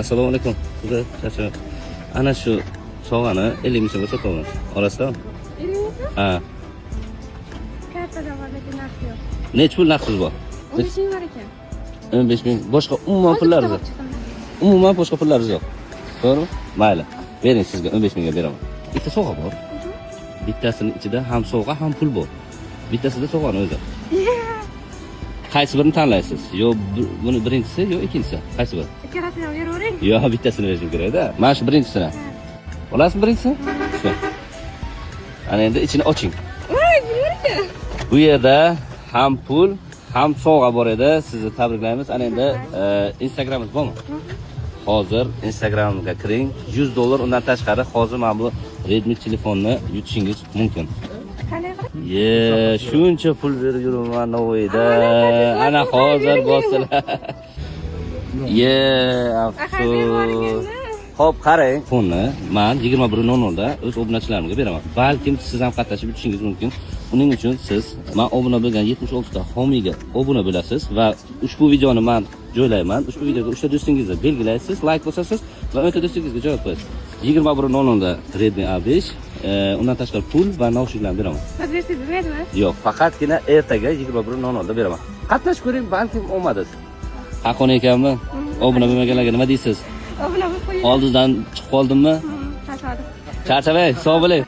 Assalomu alaykum. Xudo charchamang. Ana shu sovg'ani 50 ming so'mga sotaman. Olasizmi? 50 ming so'm? Ha. Kartada bor, lekin naqd yo'q. Necha pul naqdingiz bor? 15 ming bor ekan. 15 ming. Boshqa umuman Hozir pullaringiz bitta yo'q. olib chiqdim. Umuman boshqa pullaringiz yo'q. To'g'rimi? Mayli. Bering, sizga 15 mingga beraman. Bitta sovg'a bor. Bittasini ichida ham sovg'a, ham pul bor. Bittasida sovg'ani o'zi. Qaysi birini tanlaysiz? Yo buni birinchisi, yo ikkinchisi? Qaysi biri? Ikkalasini ham beravering. Yo, bittasini berishim kerak-da. Mana shu birinchisini. Olasizmi birinchisini? Shu. Ana endi ichini oching. Voy, nima ekan? Bu yerda ham pul, ham sovg'a bor edi. Sizni tabriklaymiz. Ana endi Instagramingiz bormi? Hozir Instagramga kiring. 100 dollar, undan tashqari hozir mana bu Redmi telefonni yutishingiz mumkin. Qanday qilib? Ye, shuncha pul berib yuribman Navoiyda. Ana, Ana hozir bosilar. Ye, afsus. Xo'p, qarang, fonni man 21:00 da o'z obunachilarimga beraman. Balkim siz ham qatnashib yutishingiz mumkin. Uning uchun siz man obuna bo'lgan 76 ta homiyga obuna bo'lasiz va ushbu videoni man joylayman. Ushbu videoga 3 ta do'stingizni belgilaysiz, like bosasiz va 10 ta do'stingizga joylab qo'yasiz. 21:00 da Redmi A5, undan tashqari pul va naushniklarni beraman. Hozir bersangiz bo'lmaydimi? Yo'q, faqatgina ertaga 21:00 da beraman. Qatnashib ko'ring, balkim omadi. Haqqoniy ekanmi? Obuna bo'lmaganlarga nima deysiz? Obuna bo'lib qo'ying. Oldingizdan chiqib qoldimmi? Tasodif. Charchamang, sog' bo'ling.